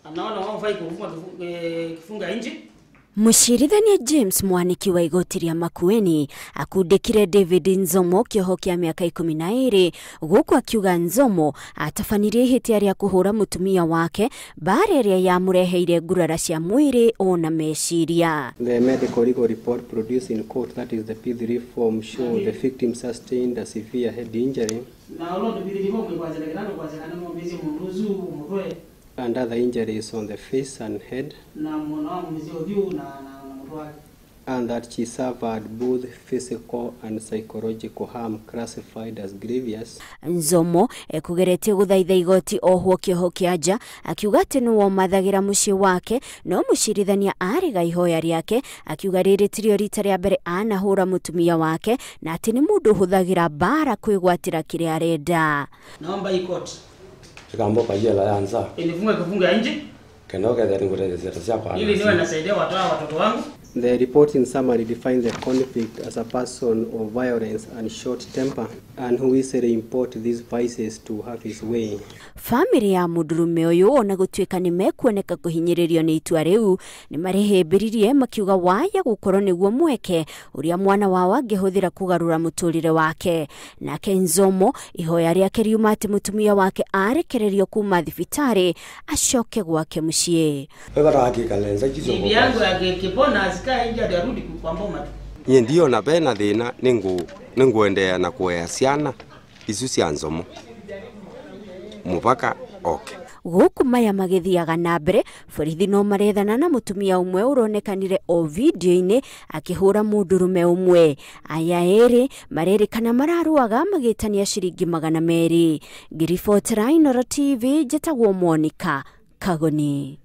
Anaona wao fai kufunga kifunga nje. Mũcirithania James Mwaniki wa igoti rĩa Makueni akundĩkire David Nzomo kĩoho kĩa mĩaka 12 gũkũ akiuga Nzomo atabanirie ihĩtia rĩa kũhũra mũtumia wake mbara ĩrĩa yamũreheire ngurara cia mwĩrĩ ona meciria. The medical legal report produced in court, that is the P3 form, showed the victim sustained a severe head injury and other injuries on the face and head, and that she suffered both physical and psychological harm classified as grievous. Nzomo ekugeretie guthaitha igoti ohwo kĩoho kĩa nja akiuga atĩ nĩwe ũmathagira mũciĩ wake, no mũcirithania arega ihoya rĩake akiuga rĩrĩ tirio rita rĩa mbere anahũra mũtumia wake na atĩ nĩ mũndũ ũhũthagĩra mbara kwĩgwatĩra kĩrĩa arenda. Naomba hii court Kikambo jela yanza. Inifunga kifunga nje. Ili niwe nasaidia watoto wangu. The report in summary defines the convict as a person of violence and short temper and who easily import these vices to have his way. Family ya mũndũrũme ũyũ ona gũtuĩka nĩ mekuoneka kũhinyĩrĩrio nĩ itua rĩu nĩ marĩhĩmbĩririe makiuga waya gũkorwo nĩguo mweke ũrĩa mwana wao angĩhũthĩra kũgarũra mũtũrĩre wake. Nake Nzomo ihoya rĩake riuma atĩ mũtumia wake arekererio kuma thibitarĩ acoke gwake mũciĩ. Bibi yangu akipona asikae nje arudi kwa mboma tu. Nye ndio na bena thina ninguendea na kuea ciana icu cia Nzomo mupaka oke. Gũkũ maya magĩthiaga na mbere, borithi no marethana na mũtumia ũmwe ũronekanire o video-inĩ akĩhũra mũndũrũme ũmwe. Aya erĩ marerĩkana mararũaga magĩtania ciringi 200. Ngĩribotera Inooro TV, njĩtagwo Monica Kagoni.